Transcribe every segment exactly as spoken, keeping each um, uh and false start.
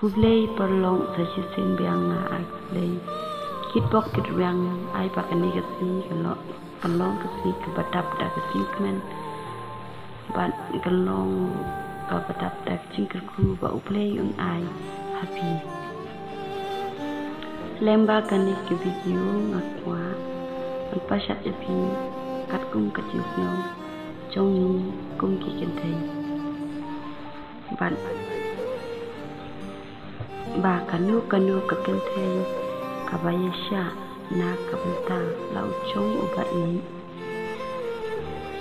U Blei paralok, sa shisien biang nga ai khublei. Kitbok kitrwiang, ai ba kane ka sngi kan long, kan long ka sngi kaba dap da ka jingkmen. Bad kan long kaba dap da ka jingkyrkhu ba U Blei un ai ha phi. Lyngba kane ka video nga kwah ban pynshai ïa phi katkum ka jingsngew jong ngi kum ki kynthei. Bad ba kano kano ka kynthei kaba ïaishah na ka bynta la u jong u ba ïeit,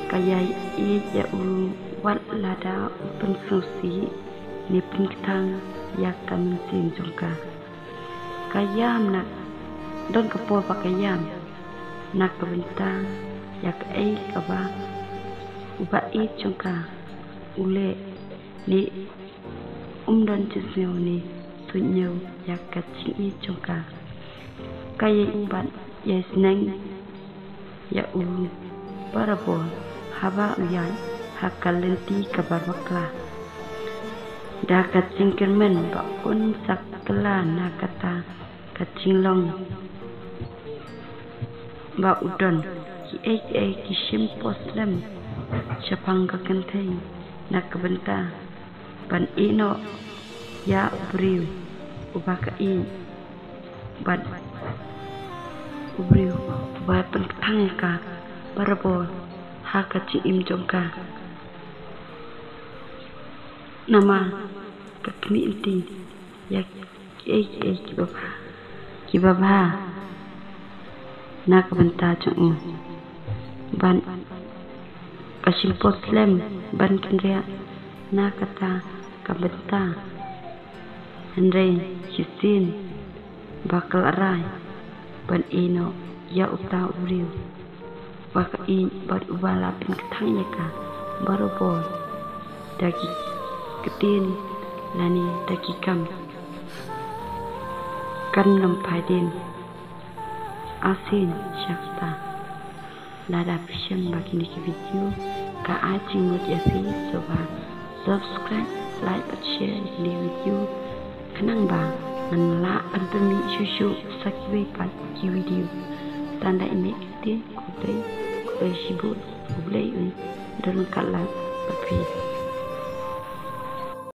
ka ïaieit ïa u wat lada u pynsngewsih ne pynkthang ïa ka mynsiem jong ka. Ka ïam na, don ka por ba ka ïam na ka bynta ïa kaei kaba u ba ïeit jong ka u leh, ne um don jingsngew ne suidñiew ïa ka jingïeit jong ka. Ka ïai bad ïai sneng ïa u barabor haba u ïaid ha ka lynti kaba bakla. Da ka jingkyrmen ba un sa kylla na kata ka jinglong ba u don kiei kiei ki shim pop slem shaphang ka kynthei na ka bynta ban ïehnoh ïa u briew uba ka ïeit, bad u briew uba pynkthang ïa ka barabor ha ka jingim jong ka. Namar ka khmih lynti ïa kiei kiei kiba bha, kiba bha na ka bynta jong u. Bad ka shim pop slem ban kynriah na kata ka bynta. Hynrei shisien ba ka la rai ban ïehnoh ïa uta u briew uba ka ïeit bad uba la pynkthang ïa ka barabor da ki ktien lane da ki kam, kan ym phai dien arsien sha kata. Lada phi shem ba kine ki video ka ai jingmut ïa phi, sngewbha subscribe, like bad share ïa kine ki video. Khnang ba ngan lah ban pynmih shuh shuh sa kiwei pat ki video. Tang da kine ki ktien, khublei, khublei shibun, U Blei un don ryngkat lang bad phi.